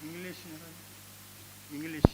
English English.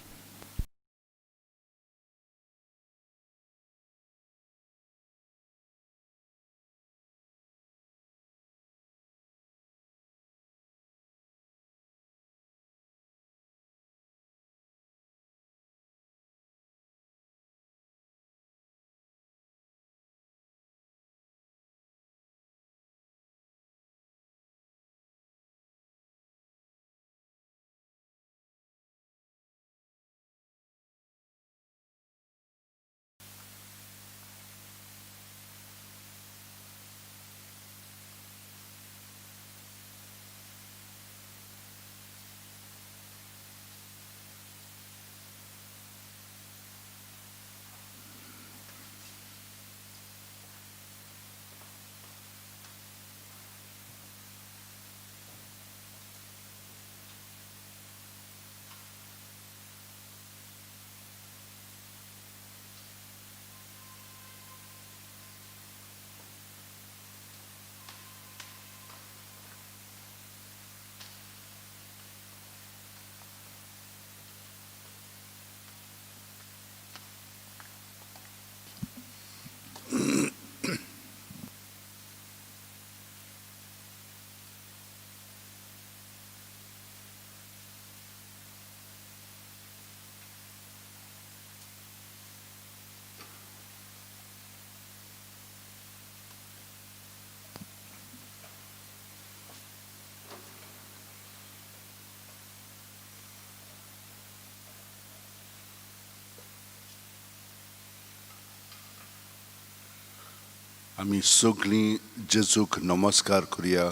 आमी सगळीं जेजूक नमस्कार करुया.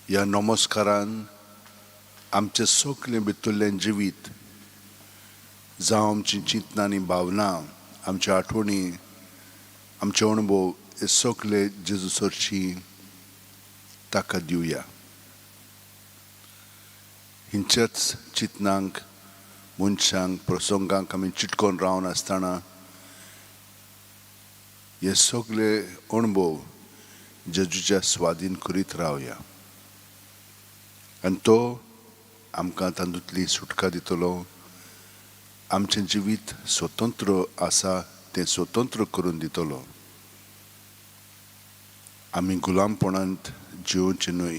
ह्या नमस्कारान आमचें सगळें भितरलें जिवीत जावं आमची चिंतनां आनी भावना, आमच्यो आठवणी, आमचे अणभव हे सगळे जेजू सरशी ताका दिवया. हिंच्याच चिंतनांक, मनशांक, प्रसंगांक आमी चिटकोन रावन आसतना हे सगळे अणभव जेजूच्या स्वाधीन करीत रावया आनी तो आमकां तातूंतली सुटका दितलो. आमचें जिवीत स्वतंत्र आसा तें स्वतंत्र करून दितलो. आमी गुलामपणांत जिवचें न्हय,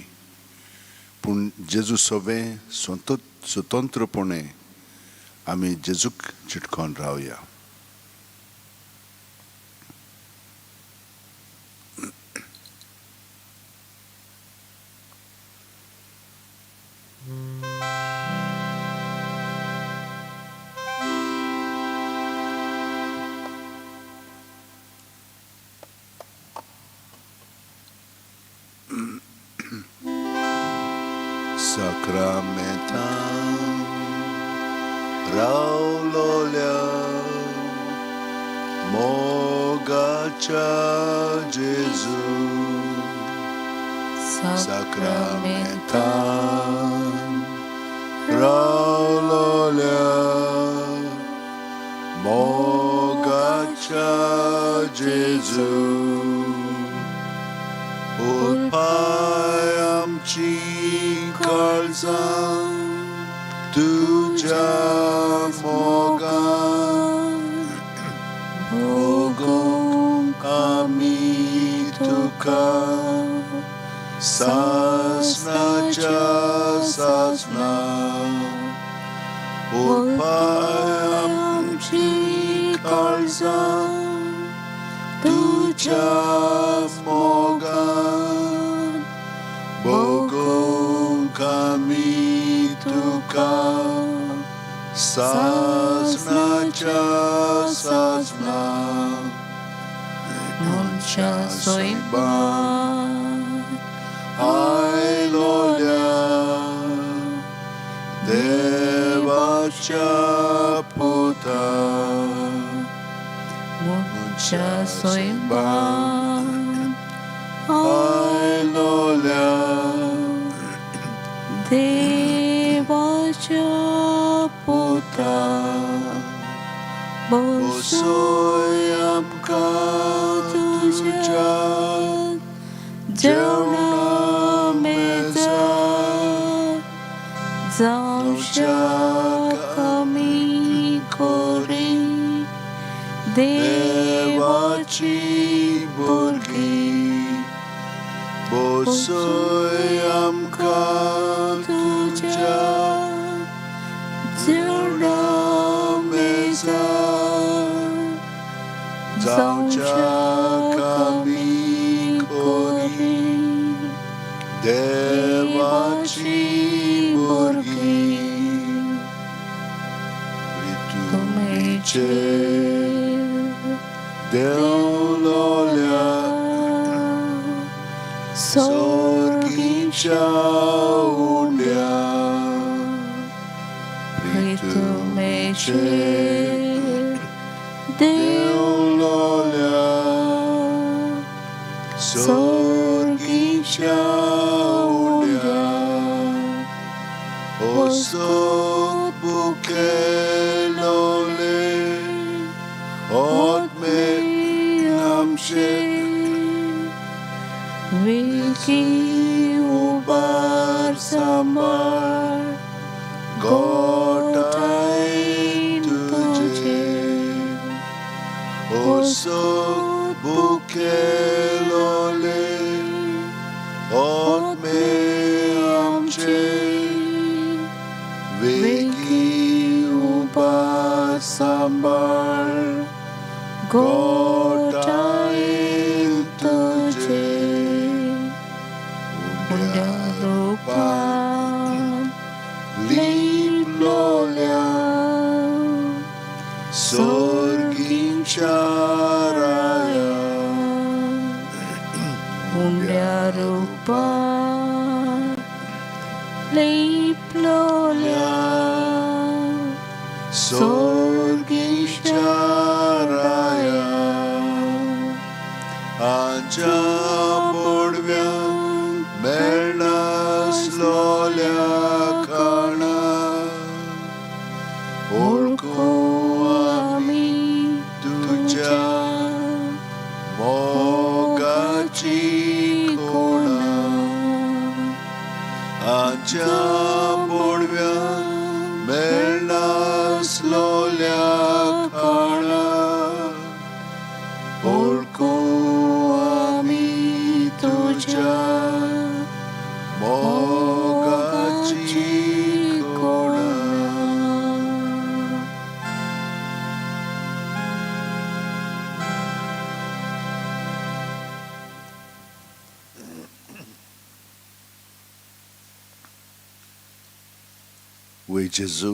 पूण जेजू सवें स्वतंत्रपणे आमी जेजूक चिटकोन रावया. साक्रामेंतान रावलोल्या मोगाच्या जेजू, साक्रामेंतान रावलोल्या मोगाच्या जेजू, उरपाय आमची काळजां तुज्या मोगान, भोगूंक आमी तुका सासणाच्या सासणा. उरपाय आमची काळजां तुज्या मोगान, भोगूंक आमी तुका सासणाच्या सासणा. मनशा सोयबान आयलोल्या देवाच्या पुता, मनशा सोयबान आयलोल्या देवाच्या पुता, पुता, बसोय बसोय आमकां तुज्या जेवणा मेजा जावच्या कमी कोरी देवाची भुरगीं बसय आमकां तुज्या जेवणा मेजा जावच्या कमी कोरी देवाची भुरगीं तुमेचे देवलोल्या सोर्गीच्या सोर्गीच्या उंड्या प्रितुमेचे देवलोल्या सोर्गीच्या उंड्या ओसोत बुकेलोले ओतमे आमचे वेगी उबार सांबाळ गोठायन तुझे ओसोत बुकेलोले ओतमे आमचे वेगी उबार सांबाळ गोठायन तुझे उंड्या रुपान लिपलोल्या सोर्गीच्या राया उंड्या रुपान लिपलोल्या सोर्गीच्या राया आमच्या बोडव्यांक मेळनासलोल्या खाणा ओळखूं आमी तुज्या मोगाची कोणा आमच्या बोडव्यांक मेळनासलोल्या खाणा ओळखूं आमी तुज्या मोगाची कोणा. वय जेजू,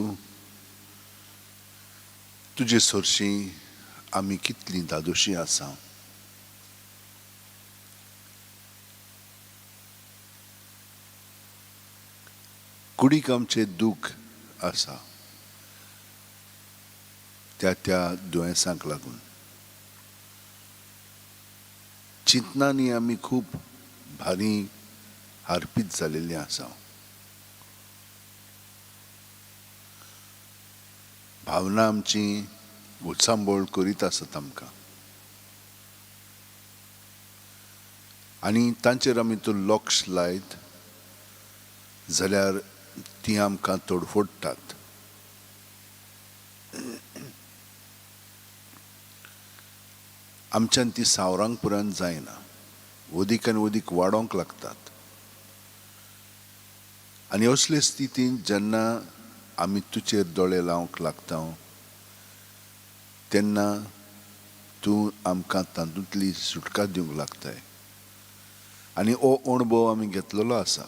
तुजे सरशीं आमी कितलीं धादोशी आसा. कुडीक आमचें दूख आसा त्या त्या दुयेंसांक लागून. चिंतनांनी आमी खूब भारी हारपीत जालेलीं आसा. भावना आमची उचांबळ करीत आसत आमकां आनी तांचेर आमी तो लक्ष लायत जाल्यार ती आमकां तोडफोडटात. आमच्यान ती सावरांक पुरान जायना, वदीक आनी वदीक वाडोवंक लागतात. आनी असले स्थितींत जेन्ना आमी तुजेर दोळे लावंक लागता तेन्ना तूं आमकां तातूंतली सुटका दिवंक लागताय आनी हो अणभव आमी घेतलेलो आसा.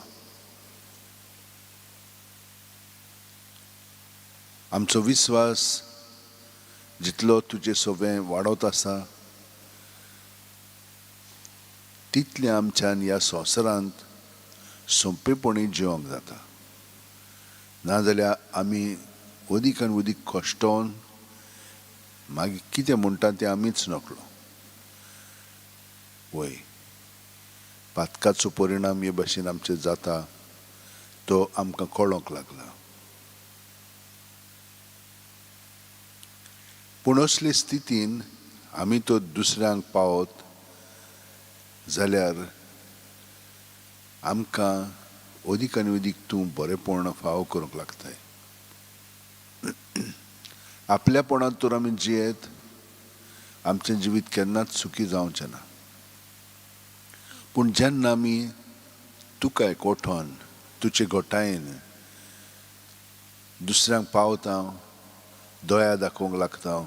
आमचो विस्वास जितलो तुजे सोबें वाडत आसा तितलें आमच्यान ह्या संवसारांत सोंपेपणी जिवंक जाता. नाजाल्यार आमी वदीक आनी वदीक कश्टोवन मागीर कितें म्हणटा तें आमीच नकळो. वय पातकाचो परिणाम हे भाशेन आमचेर जाता तो आमकां कळोंक लागला. पूण असले स्थितीन आमी तो दुसऱ्यांक पावत जाल्यार आमकां अदीक आनी अदीक तूं बरेपण फावो करूंक लागताय. आपल्यापणांत तर आमी जियेत आमचें जिवीत केन्नाच सुखी जावचें ना. पूण जेन्ना आमी तुका एकवठोन तुजे घोटायेन दुसऱ्यांक पावता, दया दाखोवंक लागता,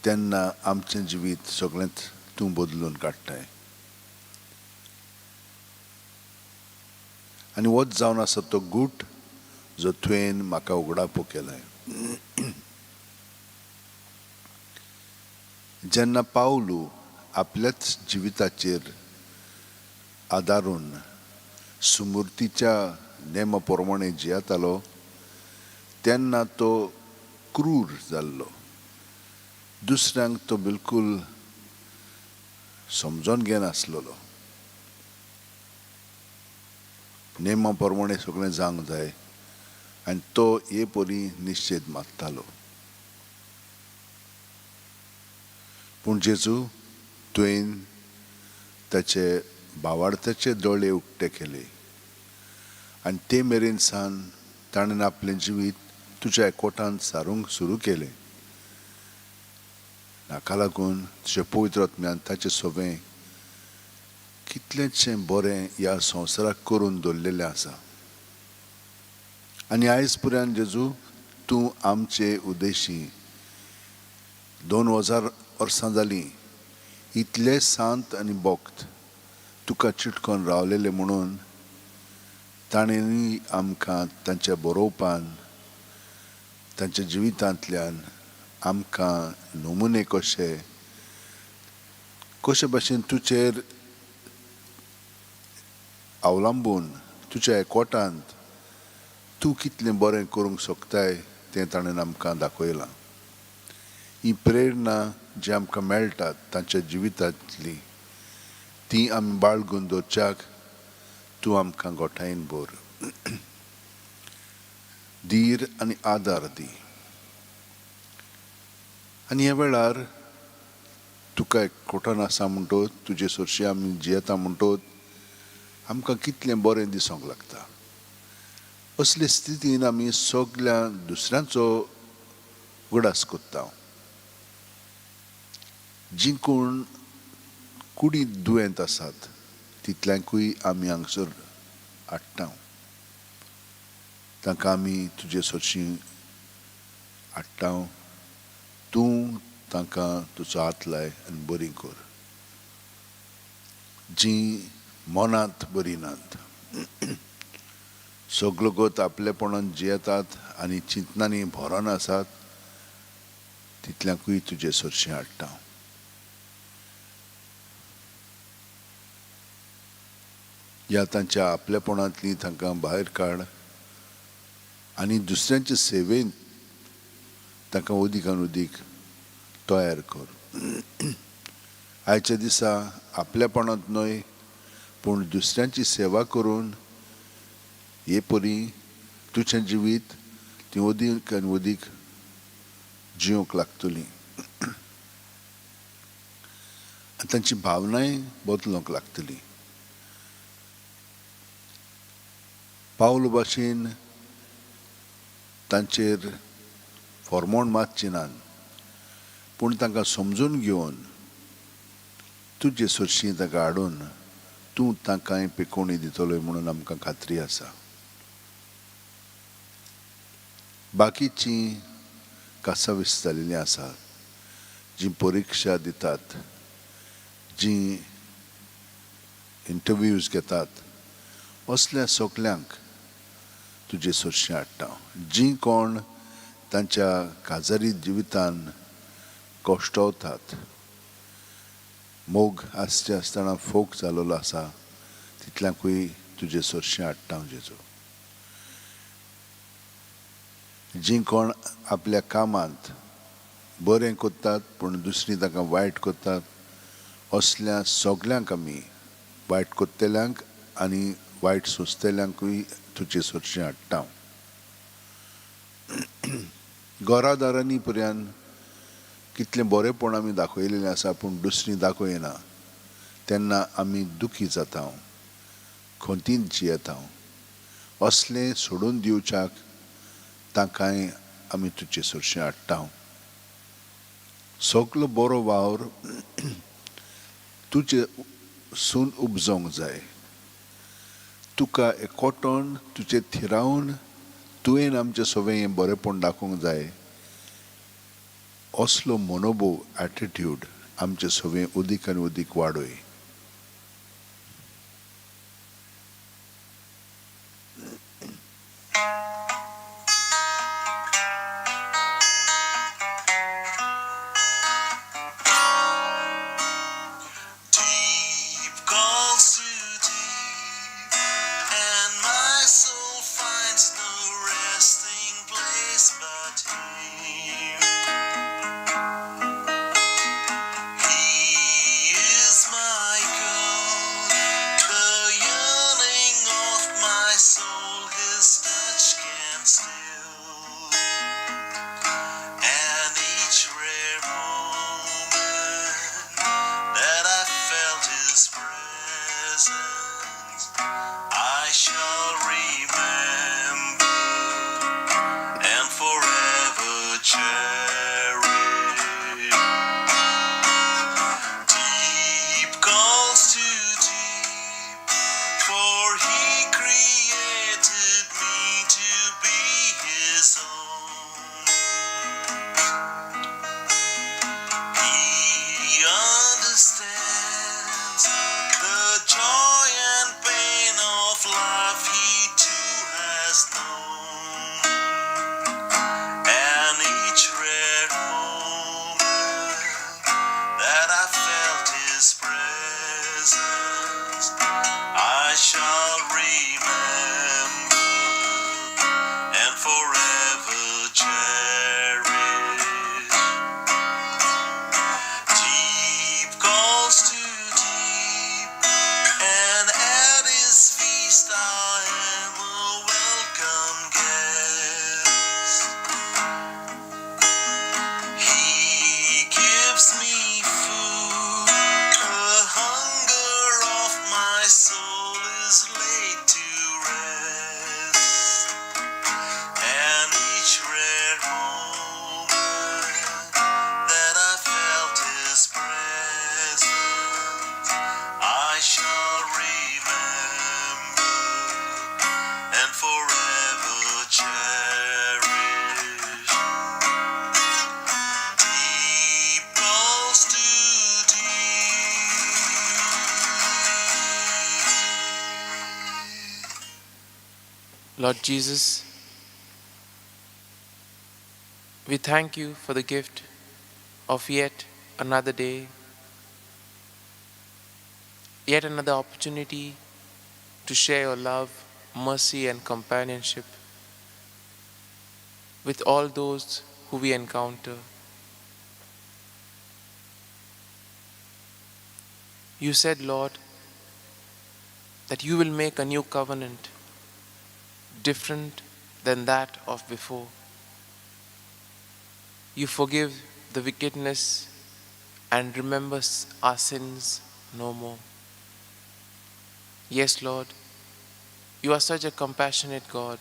तेन्ना आमचें जिवीत सगळेंच तूं बदलून काडटाय. आनी होच जावन आसा तो गूट जो तुवें म्हाका उगडापो केलाय. जेन्ना पावलू आपल्याच जिविताचेर आदारून सुमूर्तीच्या नेमा प्रमाणे जियेतालो तेन्ना तो क्रूर जाल्लो. दुसऱ्यांक तो बिलकूल समजोन घेनासलेलो. नेमा प्रमाणे सगळें जावंक जाय आनी तो हे परी निश्चेद मागतालो. पूण जेजू तुवें ताचे भावार्थाचे दोळे उक्ते केले आनी ते मेरेन सान ताणें आपलें जिवीत तुज्या एकवटान सारूंक सुरू केलें. हाका लागून तुज्या पवित्र आत्म्यान ताचें सगळें कितलेंशें बरें ह्या संवसाराक करून दवरलेलें आसा. आनी आयज पुरान जेजू तूं आमचे उद्देशी 2000 वर्सां जालीं इतले शांत आनी बोक्त तुका चिटकोन रावलेले म्हणून ताणें आमकां तांच्या बरोवपान तांच्या जिवितांतल्यान आमकां नमुने कशे कशे भाशेन तुजेर अवलंबून तुज्या एकवटांत तूं कितलें बरें करूंक शकताय तें ताणें आमकां दाखयलां. ही प्रेरणा जी आमकां मेळटात तांच्या जिवितांतली ती आमी बाळगून दवरच्याक तूं आमकां गोठायेन भर, धीर आनी आदार दी. आनी ह्या वेळार तुका एकवटान आसा म्हणटोच तुजे सरशी आमी जियेता म्हणटोच आमकां कितलें बरें दिसूंक लागता. असले स्थितीन आमी सगल्या दुसऱ्यांचो उगडास करता. जीं कोण कुडींत दुयेंत आसात तितल्यांकूय आमी हांगसर हाडटा. तांकां आमी तुजे सरशी हाडटा. तूं तांकां तुजो हात लाय आनी बरी कर. जीं मनांत बरी नात, सगलो गोत आपलेपणान जियेतात आनी चिंतनांनी भरोन आसात तितल्यांकूय तुजे सरशी हाडटा. ह्या तांच्या आपलेपणांतली तांकां भायर काड आनी दुसऱ्यांचे सेवेन तांकां अदीक आनी अदीक तयार कर. आयच्या दिसा आपलेपणांत न्हय पूण दुसऱ्यांची सेवा करून हे परी तुजें जिवीत ती अदीक आनी अदीक जिवंक लागतली आनी तांची भावनाय बदलूंक लागतली. पावल भाशेन तांचेर फॉर्मोण मातची नात पूण तांकां समजून घेवन तुजे सरशी तांकां हाडून तूं तांकां पिकोवणी दितलोय म्हणून आमकां खात्री आसा. बाकीचीं कासावीस जाल्लीं आसात, जीं परिक्षा दितात, जीं इंटरव्यूज घेतात, असल्या सगल्यांक तुजे सरशी हाडटा. जीं कोण तांच्या काजारी जिवितान कश्टवतात, मोग आसचे आसतना फोग जालोलो आसा तितल्यांकूय तुजे सरशी हाडटा हांव जेजू. जीं कोण आपल्या कामांत बरें करतात पूण दुसरीं तांकां वायट करतात असल्या सगल्यांक आमी वायट करतल्यांक आनी वायट सोंसतल्यांकूय तुजे सरशी हाडटा. घरादारांनी पर्यान कितलें बरेंपण आमी दाखयलेलें आसा पूण दुसरीं दाखयना. तेन्ना आमी दुखी जातांव, खंतीन जियेतांव. असलें सोडून दिवच्याक तांकांय आमी तुजे सरशीं हाडटांव. सगलो बरो वावर तुजे सून उपजोंक जाय. तुका एकवटोन तुजें थिरावन तुवें आमचें सगळें हें बरेंपण दाखोवंक जाय. असलो मनोभोव एटिट्यूड आमचें सगळें उदीक आनी उदीक वाडय. Deep calls to deep, and my soul finds no resting place but Him. He is my God, the yearning of my soul, His touch can still. And each rare moment that I felt His presence, I shall remember and forever cherish. Deep calls to deep, for He created me to be His own. He understands the joy and pain of life he too has known. And each rare moment that I felt his presence, I shall remember and forever cherish. Deep calls to deep, and at his feast I am a welcome guest. He gives me food, the hunger of my soul is laid to rest. And each rare moment that I felt his presence, I shall remember and forever cherish. Deep calls to deep. Lord Jesus, we thank you for the gift of yet another day, yet another opportunity to share your love, mercy, and companionship with all those who we encounter. You said, Lord, that you will make a new covenant different than that of before. You forgive the wickedness and remember our sins no more. Yes, Lord, you are such a compassionate God.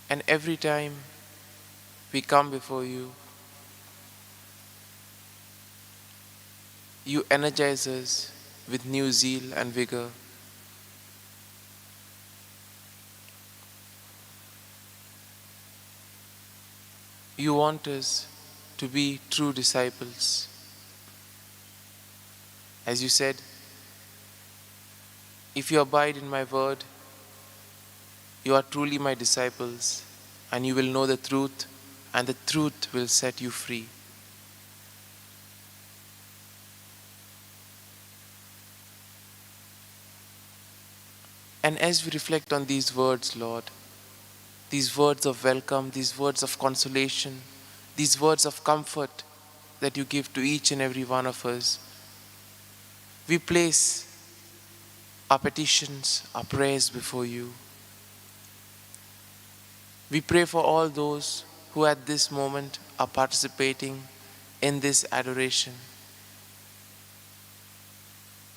And every time we come before you, you energize us with new zeal and vigor. You want us to be true disciples. As you said, if you abide in my word, you are truly my disciples, and you will know the truth, and the truth will set you free. And as we reflect on these words, Lord, these words of welcome, these words of consolation, these words of comfort that you give to each and every one of us, we place our petitions, our prayers before you. We pray for all those who at this moment are participating in this adoration.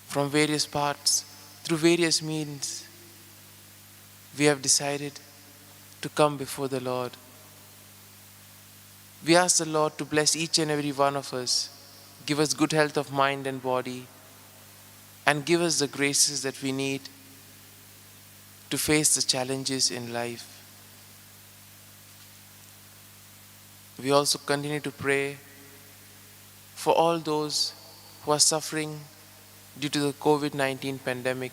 From various parts, through various means, we have decided to come before the Lord. We ask the Lord to bless each and every one of us, give us good health of mind and body, and give us the graces that we need to face the challenges in life. We also continue to pray for all those who are suffering due to the COVID-19 pandemic.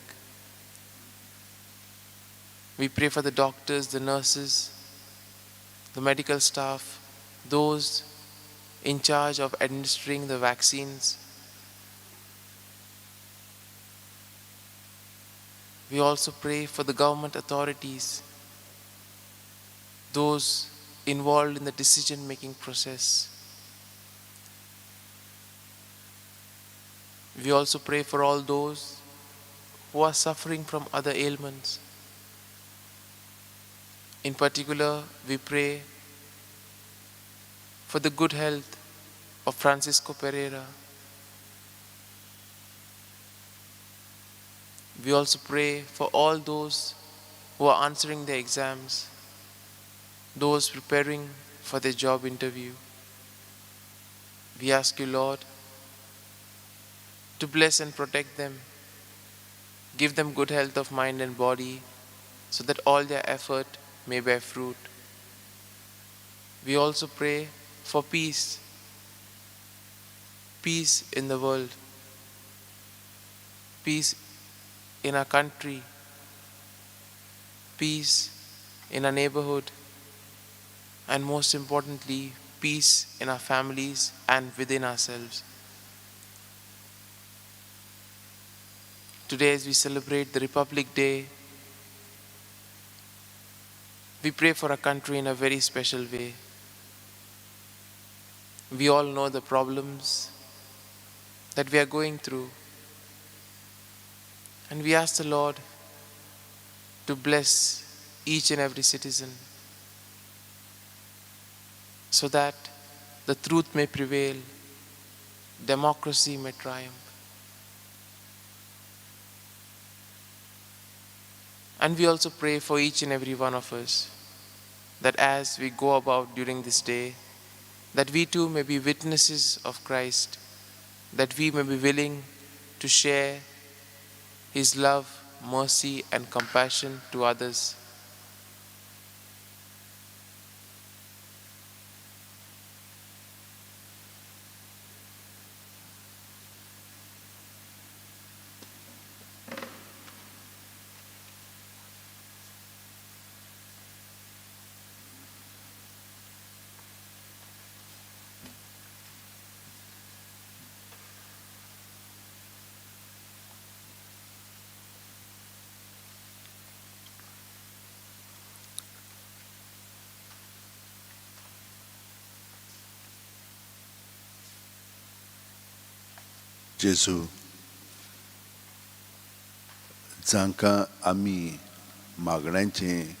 We pray for the doctors, the nurses, the medical staff, those in charge of administering the vaccines. We also pray for the government authorities, those involved in the decision-making process. We also pray for all those who are suffering from other ailments. In particular, we pray for the good health of Francisco Pereira. We also pray for all those who are answering their exams, those preparing for their job interview. We ask you, Lord, to bless and protect them, give them good health of mind and body, so that all their effort may bear fruit. We also pray for peace, peace in the world, peace in our country, peace in our neighborhood, and most importantly, peace in our families and within ourselves. Today, as we celebrate the Republic Day, we pray for our country in a very special way. We all know the problems that we are going through, and we ask the Lord to bless each and every citizen so that the truth may prevail, democracy may triumph. And we also pray for each and every one of us that as we go about during this day, that we too may be witnesses of Christ, that we may be willing to share His love, mercy, and compassion to others. जेजू, जांकां आमी मागण्यांचें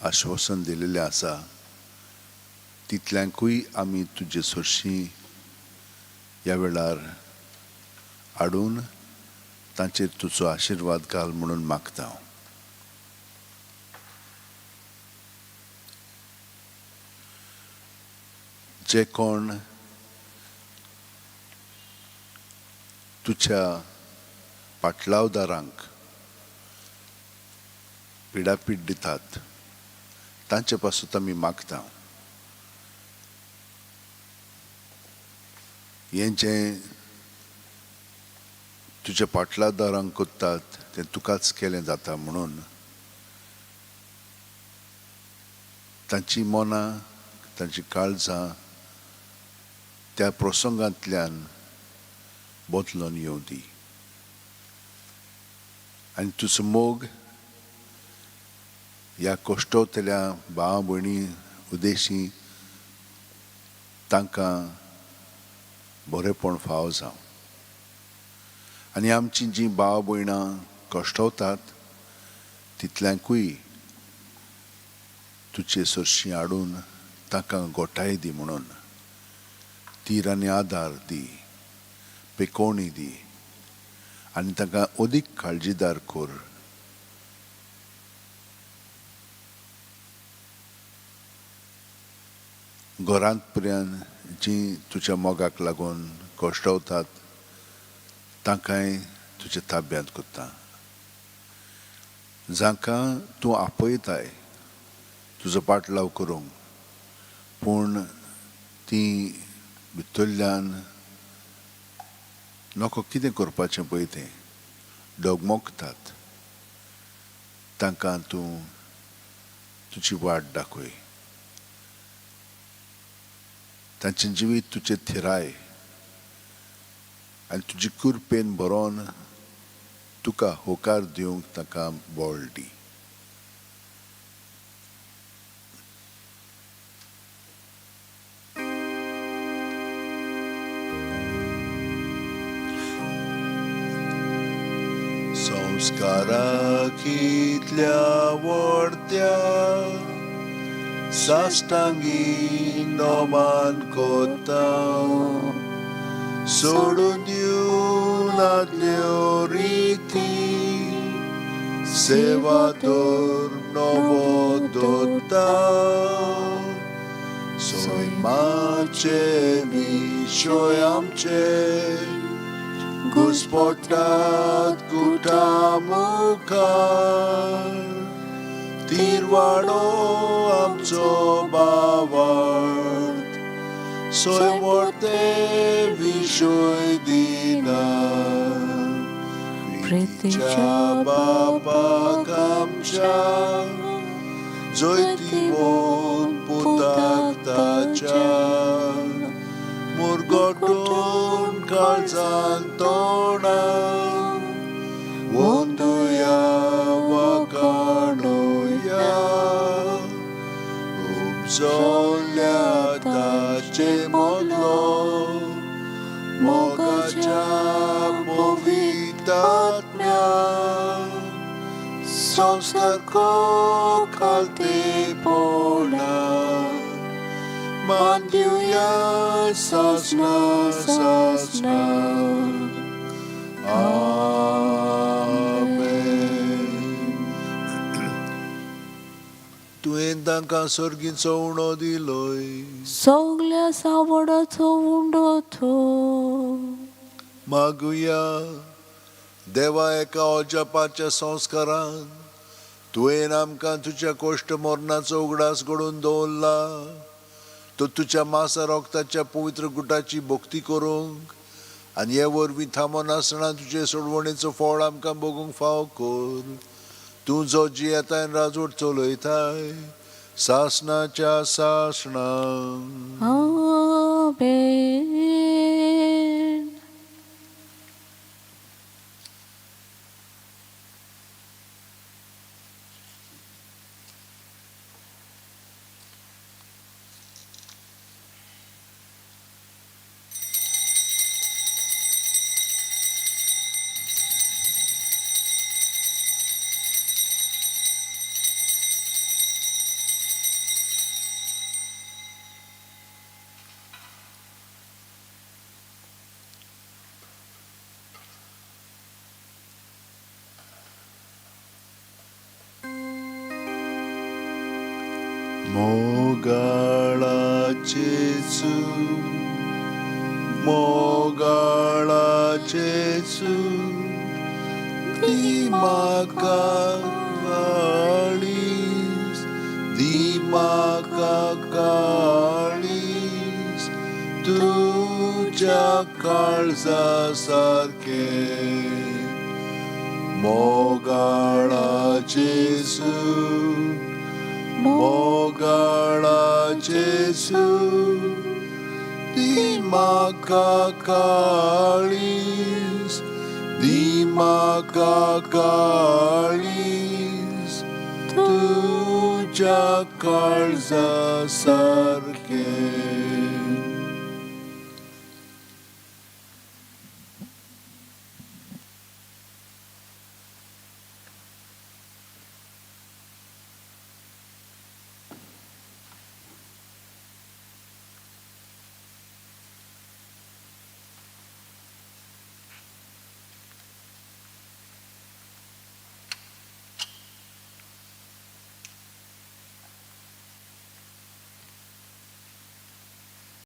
आश्वासन दिलेलें आसा, तितल्यांकूय आमी तुजे सरशीं ह्या वेळार हाडून तांचेर तुजो आशिर्वाद घाल म्हणून मागता. जे कोण तुज्या पाटलावदारांक पिडापीड दितात तांचे पासून आमी मागता. हें जें तुज्या पाटलादारांक करतात तें तुकाच केलें जाता म्हणून तांची मनां, तांची काळजां त्या प्रसंगांतल्यान बदलून येवं दी आनी तुजो मोग ह्या कश्टवतल्या भाव भयणी उदेशी तांकां बरेंपण फावो जावं आनी आमची जीं भाव भयणां कश्टवतात तितल्यांकूय तुजे सरशीं हाडून तांकां गोठाय दी म्हणून तीर आनी आदार दी, पेकोवणी दी आनी तांकां अदीक काळजीदार कर. घरांत पर्यंत जीं तुज्या मोगाक लागून कश्टवतात तांकांय तुज्या ताब्यांत करता. जांकां तूं आपयताय तुजो पाटलाव करूंक, पूण तीं भितरल्यान नको कितें करपाचें पळय तें डगमगतात, तांकां तूं तुजी वाट दाखय, तांचें जिवीत तुजें थिराय आनी तुजी कृपेन भरोन तुका होकार दिवंक तांकां बळ दी. संस्कारा कितल्या व्हडत्या साश्टांगी नोमान कोता, सोडून दिवन आदल्यो रिती, सेवा तर नवो दवरता. सैमाचे विशय आमचे घुस्पटात कुटा मुखार, तिरवाडो आमचो बावार्थ, सोय विशय दिना. प्रितीच्या बापाक आमच्या जैतिवंत पुताक ताच्या, मुरगटून काळजान तोंडान वंदुया वाकाणुया. उपजल्या ताचे मदलो मोगाच्या पवित्र आत्म्यान, संस्कार खालतेपणा मान दिवया सासना सासना. आमेन. तुवें तांकां सर्गीचो उणो दिलोय, सगल्या सावडाचो उंडो तो. मागुया. देवा, एका अजापाच्या संस्कारान तुवें आमकां तुज्या कोश्ट मरणाचो उगडास घडोवन दवरला, तो तुज्या मासा रोगताच्या पवित्र गुटाची भक्ती करूंक आनी हे वरवीं थांबो नासतना तुजे सोडवणेचो फळ आमकां भोगूंक फावो कर. तूं जो जियेताय राजवट चलयताय सासणाच्या सासणां. आमेन. मोगाळा जेजू, मोगाळा जेजू, दी म्हाका काळीज, दी म्हाका काळीज तुज्या काळजा सारकें. मोगाळा जेजू, मोगाळा जेजू, दी म्हाका काळीज, दी म्हाका काळीज तुज्या काळजा सारकें.